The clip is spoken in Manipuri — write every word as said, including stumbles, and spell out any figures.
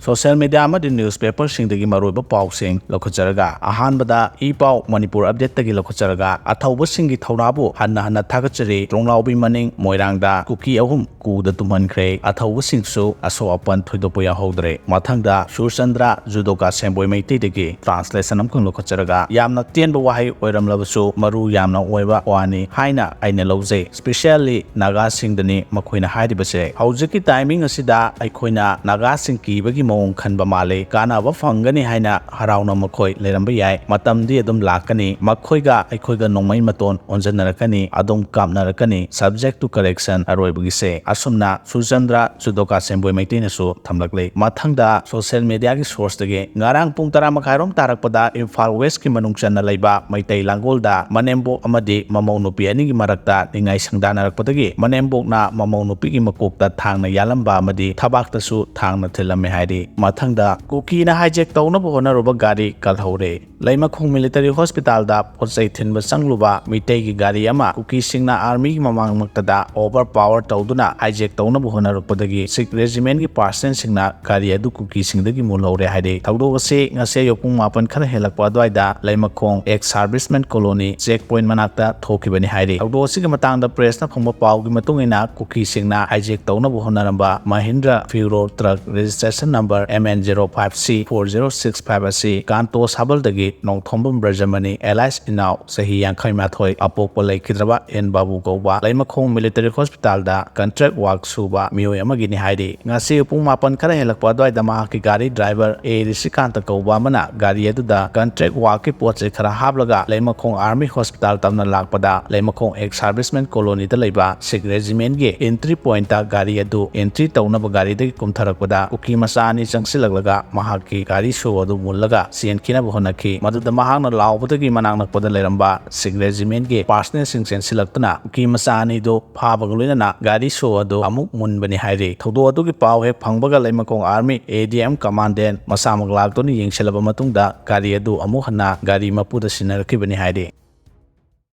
ꯁꯣꯁꯤꯌꯦꯜ ꯃꯤꯗꯤꯌꯥ ꯑꯃꯗꯤ ꯅ꯭ꯌꯨꯁꯄꯦꯄꯔꯁꯤꯡꯗꯒꯤ ꯃꯔꯨꯑꯣꯏꯕ ꯄꯥꯎꯁꯤꯡ ꯂꯧꯈꯠꯆꯔꯒ, ꯑꯍꯥꯟꯕꯗ ꯏ ꯄꯥꯎ ꯃꯅꯤꯄꯨꯔ ꯑꯞꯗꯦꯠꯇꯒꯤ ꯂꯧꯈꯠꯆꯔꯒ, ꯑꯊꯧꯕꯁꯤꯡꯒꯤ ꯊꯧꯅꯥꯕꯨ ꯍꯟꯅ ꯍꯟꯅ ꯊꯥꯒꯠꯆꯔꯤ꯫ ꯇ꯭ꯔꯣꯡꯂꯥꯎꯕꯤ ꯃꯅꯤꯡ ꯃꯣꯏꯔꯥꯡꯗ ꯀꯨꯀꯤ ꯑꯍꯨꯝ ꯀꯨꯗ ꯇꯨꯝꯍꯟꯈ꯭ꯔꯦ꯫ ꯑꯊꯧꯕꯁꯤꯡꯁꯨ ꯑꯁꯣꯛ ꯑꯄꯟ ꯊꯣꯏꯗꯣꯛꯄ ꯌꯥꯎꯍꯧꯗ꯭ꯔꯦ꯫ ꯃꯊꯪꯗ ꯁꯨꯔꯆꯟꯗ꯭ꯔ ꯖꯨꯗꯣꯀꯥ ꯁꯦꯝꯕꯣꯏ ꯃꯩꯇꯩꯗꯒꯤ ꯇ꯭ꯔꯥꯟꯁꯂꯦꯁꯟ ꯑꯃꯈꯛ ꯂꯧꯈꯠꯆꯔꯒ, ꯌꯥꯝꯅ ꯇꯦꯟꯕ ꯋꯥꯍꯩ ꯑꯣꯏꯔꯝꯂꯕꯁꯨ ꯃꯔꯨ ꯌꯥꯝꯅ ꯑꯣꯏꯕ ꯋꯥꯅꯤ ꯍꯥꯏꯅ ꯑꯩꯅ ꯂꯧꯖꯩ꯫ ꯁ꯭ꯄꯤꯁꯤꯌꯦꯜꯂꯤ ꯅꯥꯒꯥꯁꯤꯡꯗꯅꯤ ꯃꯈꯣꯏꯅ ꯍꯥꯏꯔꯤꯕꯁꯦ꯫ ꯍꯧꯖꯤꯛꯀꯤ ꯇꯥꯏꯃꯤꯡ ꯑꯁꯤꯗ ꯑꯩꯈꯣꯏꯅ ꯅꯥꯒꯥꯁꯤꯡ ꯀꯤꯕꯒꯤ ꯃꯑꯣꯡ ꯈꯟꯕ ꯃꯥꯜꯂꯤ꯫ ꯀꯥꯟꯅꯕ ꯐꯪꯒꯅꯤ ꯍꯥꯏꯅ ꯍꯔꯥꯎꯅ ꯃꯈꯣꯏ ꯂꯩꯔꯝꯕ ꯌꯥꯏ꯫ ꯃꯇꯝꯗꯤ ꯑꯗꯨꯝ ꯂꯥꯛꯀꯅꯤ꯫ ꯃꯈꯣꯏꯒ ꯑꯩꯈꯣꯏꯒ ꯅꯣꯡꯃꯩ ꯃꯇꯣꯟ ꯑꯣꯟꯖꯟꯅꯔꯛꯀꯅꯤ, ꯑꯗꯨꯝ ꯀꯥꯞꯅꯔꯛꯀꯅꯤ꯫ Subject to correction ꯑꯔꯣꯏꯕꯒꯤꯁꯦ꯫ ꯑꯁꯨꯝꯅ ꯁꯨꯔꯆꯟꯗ꯭ꯔ ꯖꯨꯗꯣꯀꯥ ꯁꯦꯝꯕꯣꯏ ꯃꯩꯇꯩꯅꯁꯨ ꯊꯝꯂꯛꯂꯤ꯫ ꯃꯊꯪꯗ ꯁꯣꯁꯤꯌꯦꯜ ꯃꯤꯗꯤꯌꯥꯒꯤ ꯁꯣꯔꯁꯇꯒꯤ ꯉꯔꯥꯡ ꯄꯨꯡ ꯇꯔꯥ ꯃꯈꯥꯏꯔꯣꯝ ꯇꯥꯔꯛꯄꯗ ꯏꯝꯐꯥꯜ ꯋꯦꯁꯀꯤ ꯃꯅꯨꯡ ꯆꯟꯅ ꯂꯩꯕ ꯃꯩꯇꯩ ꯂꯥꯡꯒꯣꯜꯗ ꯃꯅꯦꯝꯕꯣꯛ ꯑꯃꯗꯤ ꯃꯃꯧ ꯅꯨꯄꯤ ꯑꯅꯤꯒꯤ ꯃꯔꯛꯇ ꯅꯤꯡꯉꯥꯏ ꯁꯪꯗꯥꯅꯔꯛꯄꯗꯒꯤ ꯃꯅꯦꯝꯕꯣꯛꯅ ꯃꯃꯧ ꯅꯨꯄꯤꯒꯤ ꯃꯀꯣꯛꯇ ꯊꯥꯡꯅ ꯌꯥꯜꯂꯝꯕ ꯑꯃꯗꯤ ꯊꯕꯥꯛꯇꯁꯨ ꯊꯥꯡꯅ ꯊꯤꯜꯂꯝꯃꯦ ꯍꯥꯏꯔꯤ꯫ ꯃꯊꯪꯗ ꯀꯨꯀꯤꯅ ꯍꯥꯏꯖꯦꯛ ꯇꯧꯅꯕ ꯍꯣꯠꯅꯔꯨꯕ ꯒꯥꯔꯤ ꯀꯜꯍꯧꯔꯦ꯫ ꯂꯩꯃꯈꯣꯡ ꯃꯤꯂꯤꯇꯔꯤ ꯍꯣꯁꯄꯤꯇꯥꯜꯗ ꯄꯣꯠ ꯆꯩ ꯊꯤꯟꯕ ꯆꯪꯂꯨꯕ ꯃꯤꯇꯩꯒꯤ ꯒꯥꯔꯤ ꯑꯃ ꯀꯨꯀꯤꯁꯤꯡꯅ ꯑꯥꯔꯃꯤꯒꯤ ꯃꯃꯥꯡꯃꯛꯇꯗ ꯑꯣꯚꯔ ꯄꯥꯋꯔ ꯇꯧꯗꯨꯅ ꯍꯥꯏꯖꯦꯛ ꯇꯧꯅꯕ ꯍꯣꯠꯅꯔꯛꯄꯗꯒꯤ ꯁꯤꯈ ꯔꯦꯖꯤꯃꯦꯟꯒꯤ ꯄꯥꯔꯁꯅꯦꯜꯁꯤꯡꯅ ꯒꯥꯔꯤ ꯑꯗꯨ ꯀꯨꯀꯤꯁꯤꯡꯗꯒꯤ ꯃꯨꯜꯍꯧꯔꯦ ꯍꯥꯏꯔꯤ꯫ ꯊꯧꯗꯣꯛ ꯑꯁꯤ ꯉꯁꯤ ꯑꯌꯨꯛ ꯄꯨꯡ ꯃꯥꯄꯟ ꯈꯔ ꯍꯦꯜꯂꯛꯄ ꯑꯗꯨꯋꯥꯏꯗ Leimakhong ex servicemen colony check point ꯃꯅꯥꯛꯇ ꯊꯣꯛꯈꯤꯕꯅꯤ ꯍꯥꯏꯔꯤ꯫ ꯊꯧꯗꯣꯛ ꯑꯁꯤꯒꯤ ꯃꯇꯥꯡꯗ ꯄ꯭ꯔꯦꯁꯅ ꯐꯪꯕ ꯄꯥꯎꯒꯤ ꯃꯇꯨꯡ ꯏꯟꯅ, ꯀꯨꯀꯤꯁꯤꯡꯅ ꯍꯥꯏꯖꯦꯛ ꯇꯧꯅꯕ ꯍꯣꯠꯅꯔꯝꯕ Mahindra Furio truck registration number M N zero five C four zero six five ꯑꯁꯤ ꯀꯥꯟꯇꯣ ꯁꯥꯕꯜꯗꯒꯤ ꯅꯣꯡꯊꯣꯝꯕꯝ ꯕ꯭ꯔꯖꯃꯅꯤ ꯑꯦꯂꯥꯏꯁ ꯏꯅꯥꯎ ꯆꯍꯤ ꯌꯥꯡꯈꯩ ꯃꯥꯊꯣꯏ ꯑꯄꯣꯛꯄ ꯂꯩꯈꯤꯗ꯭ꯔꯕ ꯑꯦꯟ ꯕꯥꯕꯨ ꯀꯧꯕ ꯂꯩꯃꯈꯣꯡ ꯃꯤꯂꯤꯇꯔꯤ ꯍꯣꯁꯄꯤꯇꯥꯜꯗ ꯀꯟꯇ꯭ꯔꯦꯛ ꯋꯥꯔꯛ ꯁꯨꯕ ꯃꯤꯑꯣꯏ ꯑꯃꯒꯤꯅꯤ ꯍꯥꯏꯔꯤ꯫ ꯉꯁꯤ ꯄꯨꯡ ꯃꯥꯄꯟ ꯈꯔ ꯍꯦꯜꯂꯛꯄ ꯑꯗꯨꯋꯥꯏꯗ ꯃꯍꯥꯛꯀꯤ ꯒꯥꯔꯤ ꯗ꯭ꯔꯥꯏꯚꯔ ꯑꯦ ꯔꯤꯁꯤꯀꯥꯟꯇ ꯀꯧꯕ ꯑꯃꯅ ꯒꯥꯔꯤ ꯑꯗꯨꯗ ꯀꯟꯇ꯭ꯔꯦꯛ ꯋꯥꯔꯛꯀꯤ ꯄꯣꯠ ꯆꯩ ꯈꯔ ꯍꯥꯞꯂꯒ ꯂꯩꯃꯈꯣꯡ ꯑꯥꯔꯃꯤ ꯍꯣꯁꯄꯤꯇꯥꯜ ꯇꯝꯅ ꯂꯥꯛꯄꯗ, ꯂꯩꯃꯈꯣꯡ ꯑꯦꯛꯁ ꯁꯥꯔꯚꯤꯁꯃꯦꯟ ꯀꯣꯂꯣꯅꯤꯗ ꯂꯩꯕ ꯁꯤꯈ ꯔꯦꯖꯤꯃꯦꯟꯒꯤ ꯑꯦꯟꯇ꯭ꯔꯤ ꯄꯣꯏꯟꯠꯇ ꯒꯥꯔꯤ ꯑꯗꯨ ꯑꯦꯟꯇ꯭ꯔꯤ ꯇꯧꯅꯕ ꯒꯥꯔꯤꯗꯒꯤ ꯀꯨꯝꯊꯔꯛꯄꯗ ꯀꯨꯀꯤ ꯃꯆꯥ ꯑꯅꯤ ꯆꯪꯁꯤꯜꯂꯛꯂꯒ ꯃꯍꯥꯛꯀꯤ ꯒꯥꯔꯤ ꯁꯣ ꯑꯗꯨ ꯃꯨꯜꯂꯒ ꯆꯦꯟꯈꯤꯅꯕ ꯍꯣꯠꯅꯈꯤ꯫ ꯃꯗꯨꯗ ꯃꯍꯥꯛꯅ ꯂꯥꯎꯕꯗꯒꯤ ꯃꯅꯥꯛ ꯅꯛꯄꯗ ꯂꯩꯔꯝꯕ ꯁꯤꯈ ꯔꯦꯖꯤꯃꯦꯟꯒꯤ ꯄꯥꯔꯁꯅꯦꯜꯁꯤꯡ ꯆꯦꯟꯁꯤꯜꯂꯛꯇꯨꯅ ꯀꯨꯀꯤ ꯃꯆꯥ ꯑꯅꯤꯗꯨ ꯐꯥꯕꯒ ꯂꯣꯏꯅꯅ ꯒꯥꯔꯤ ꯁꯣ ꯑꯗꯨ ꯑꯃꯨꯛ ꯃꯨꯟꯕꯅꯤ ꯍꯥꯏꯔꯤ꯫ ꯊꯧꯗꯣꯛ ꯑꯗꯨꯒꯤ ꯄꯥꯎ ꯍꯦꯛ ꯐꯪꯕꯒ Leimakhong army A D M commandant ꯃꯁꯥꯃꯛ ꯂꯥꯛꯇꯨꯅ ꯌꯦꯡꯁꯤꯜꯂꯕ ꯃꯇꯨꯡꯗ ꯒꯥꯔꯤ ꯑꯗꯨ ꯑꯃꯨꯛ ꯍꯟꯅ ꯒꯥꯔꯤ ꯃꯄꯨꯗ ꯁꯤꯟꯅꯔꯛꯈꯤꯕꯅꯤ ꯍꯥꯏꯔꯤ꯫